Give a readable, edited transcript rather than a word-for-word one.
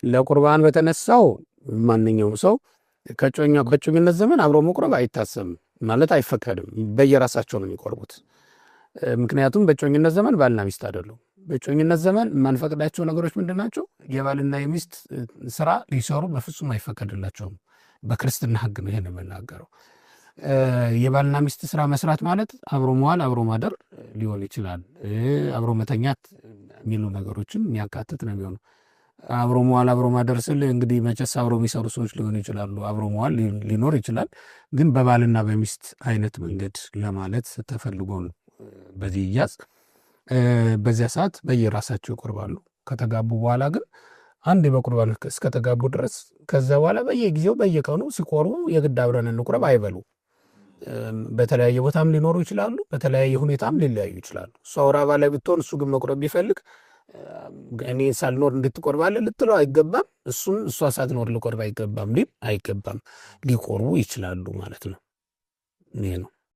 ለቁርባን በተነሳው ማንኛውም ሰው ከጮኛ በእጮኝነት ዘመን አብሮ መቁረብ አይታሰብም ማለት አይፈቀድም። በየራሳቸው ነው የሚቆርቡት። ምክንያቱም በእጮኝነት ዘመን ባልና ሚስት አይደሉም። በእጮኝነት ዘመን የማንፈቅዳቸው ነገሮች ምንድን ናቸው? የባልና የሚስት ስራ ሊሰሩ በፍጹም አይፈቀድላቸውም። በክርስትና ሕግ ነው ይሄን የምናገረው። የባልና ሚስት ስራ መስራት ማለት አብሮ መዋል፣ አብሮ ማደር ሊሆን ይችላል። አብሮ መተኛት የሚሉ ነገሮችን የሚያካትት ነው የሚሆነው። አብሮ መዋል አብሮ ማደር ስል እንግዲህ መቼስ አብሮ የሚሰሩ ሰዎች ሊሆኑ ይችላሉ። አብሮ መዋል ሊኖር ይችላል። ግን በባልና በሚስት አይነት መንገድ ለማለት ተፈልጎ ነው። በዚህ እያዝ በዚያ ሰዓት በየራሳቸው ይቆርባሉ። ከተጋቡ በኋላ ግን አንድ በቁርባን እስከተጋቡ ድረስ ከዛ በኋላ በየጊዜው በየቀኑ ሲቆርቡ የግድ አብረን እንቁረብ አይበሉ። በተለያየ ቦታም ሊኖሩ ይችላሉ። በተለያየ ሁኔታም ሊለያዩ ይችላሉ። እሷ ወር አበባ ላይ ብትሆን እሱ ግን መቁረብ ቢፈልግ እኔ ሳልኖር እንድትቆርባለህ ልትለው አይገባም። እሱም እሷ ሳትኖር ልቆርብ አይገባም ሊል አይገባም። ሊቆርቡ ይችላሉ ማለት ነው። ይሄ ነው።